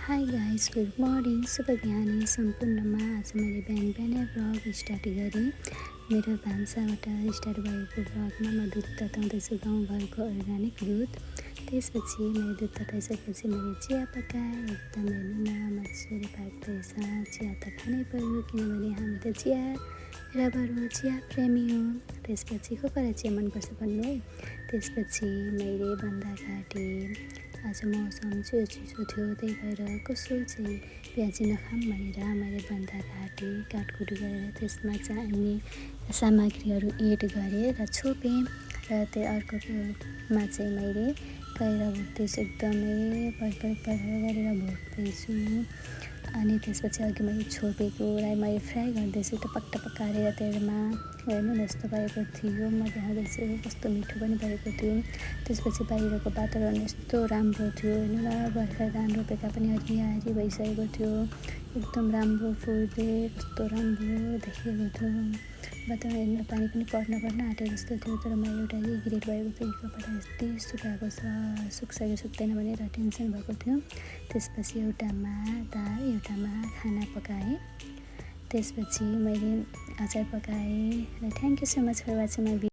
High guys, good morning, शुभ बिहानी सम्पूर्णमा। आज मैले बिहानै भ्लग स्टार्ट गरेँ। मेरो भान्साबाट स्टार्ट भएको भ्लगमा म दुध तताउँदैछु, गाउँघरको अर्ग्यानिक दुध। त्यसपछि मैले दुध तताइसकेपछि मैले चिया पकाएँ। एकदमै नुना मजाले पाक्दैछ। चिया त खानै पर्यो, किनभने हामी त चिया रबर हो, चिया प्रेमी हो। त्यसपछि को चिया मनपर्छ भन्नु है। त्यसपछि मैले बन्दा काटेँ। आज मौसम चिसो थियो, त्यही भएर कसो चाहिँ प्याजी नखाऊँ भनेर मैले बन्दा काटेँ। काटकुट गरेर त्यसमा चाहिने सामग्रीहरू एड गरेँ र छोपेँ। र त्यो अर्कोमा चाहिँ मैले करेला भुट्दैछु, एकदमै पर्पल गरेर भुट्दैछु। अनि त्यसपछि अघि मैले छोपेकोलाई मैले फ्राई गर्दैछु, टपक पारेर तेलमा। हेर्नु न यस्तो भएको थियो, म देखाउँदैछु कस्तो मिठो पनि भएको थियो। त्यसपछि बाहिरको वातावरण यस्तो राम्रो थियो, हेर्नु न भर्खर धान रोपेका पनि हरियाली भइसकेको थियो। एकदम राम्रो फुल्दै कस्तो राम्रो देखेको थियो वातावरण। हेर्नु पानी पनि पर्न आँटेको जस्तो थियो, तर मैले एउटा रिग्रेट भएको थियो कि कपडा यस्तै सुकाएको छ, सुक्छ कि सुक्दैन भनेर टेन्सन भएको थियो। त्यसपछि एउटामा दाल एउटामा खाना पकाएँ। त्यसपछि मैले अचार पकाएँ। र thank you so much for watching my video.